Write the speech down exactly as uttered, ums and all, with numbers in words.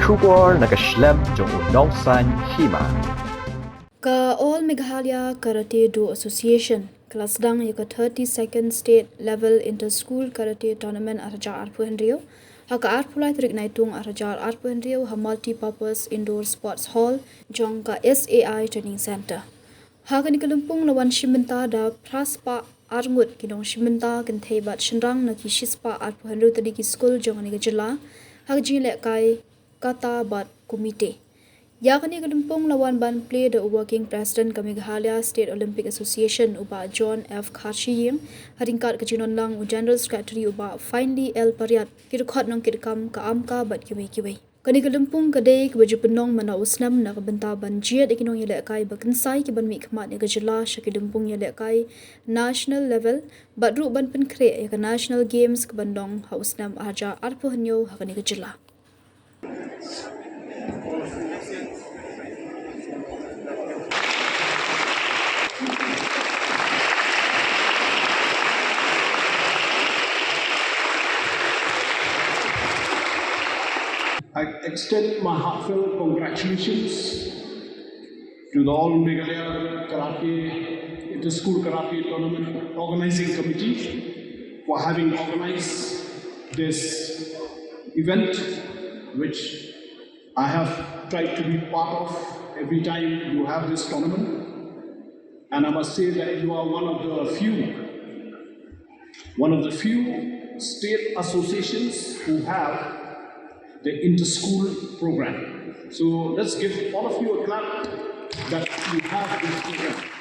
Khubor na ka shlem jong u nongsaiñ hima. Ka All Meghalaya Karate Do Association ka la sdang ïa ka thirty-second State Level Inter-School Karate Tournament ar hajar arphew hynriew ha ka arphew lai tarik Naitung ar hajar arphew hynriew ha Multipurpose Indoor Sports Hall jong ka S A I Training Centre. Ha kane ka lympung la wan shim bynta da phra spah ar ngut ki nongshim bynta kynthei bad shynrang na ki shi spah arphew hynriew tylli ki skul jong kane ka jylla ha ka jingïalehkai kata bad kumite. Ïa kane ka lympung la wan ban plie da u Working President ka Meghalaya State Olympic Association u Bah John F Kharshiing, ha ryngkat ka jingonlang u General Secretary u Bah Finely L Pariat, ki dkhot nongkitkam ka AMCA bad kiwei kiwei. Kane ka lympung ka dei kaba ju pynlong mynta u snem na ka bynta ban jied ïa ki nongïalehkai ba kynsai ki ban mihkhmat ïa ka jylla sha ki lympung ïalehkai national level bad ruh ban pynkhreh ïa ka National Games ka ban long ha u snem ar hajar arphew hynñiew ha kane ka jylla. I extend my heartfelt congratulations to the All Meghalaya Karate Inter-School Karate Tournament Organizing Committee for having organized this event, which I have tried to be part of every time you have this tournament. And I must say that you are one of the few, one of the few state associations who have the inter-school program. So let's give all of you a clap that you have this program.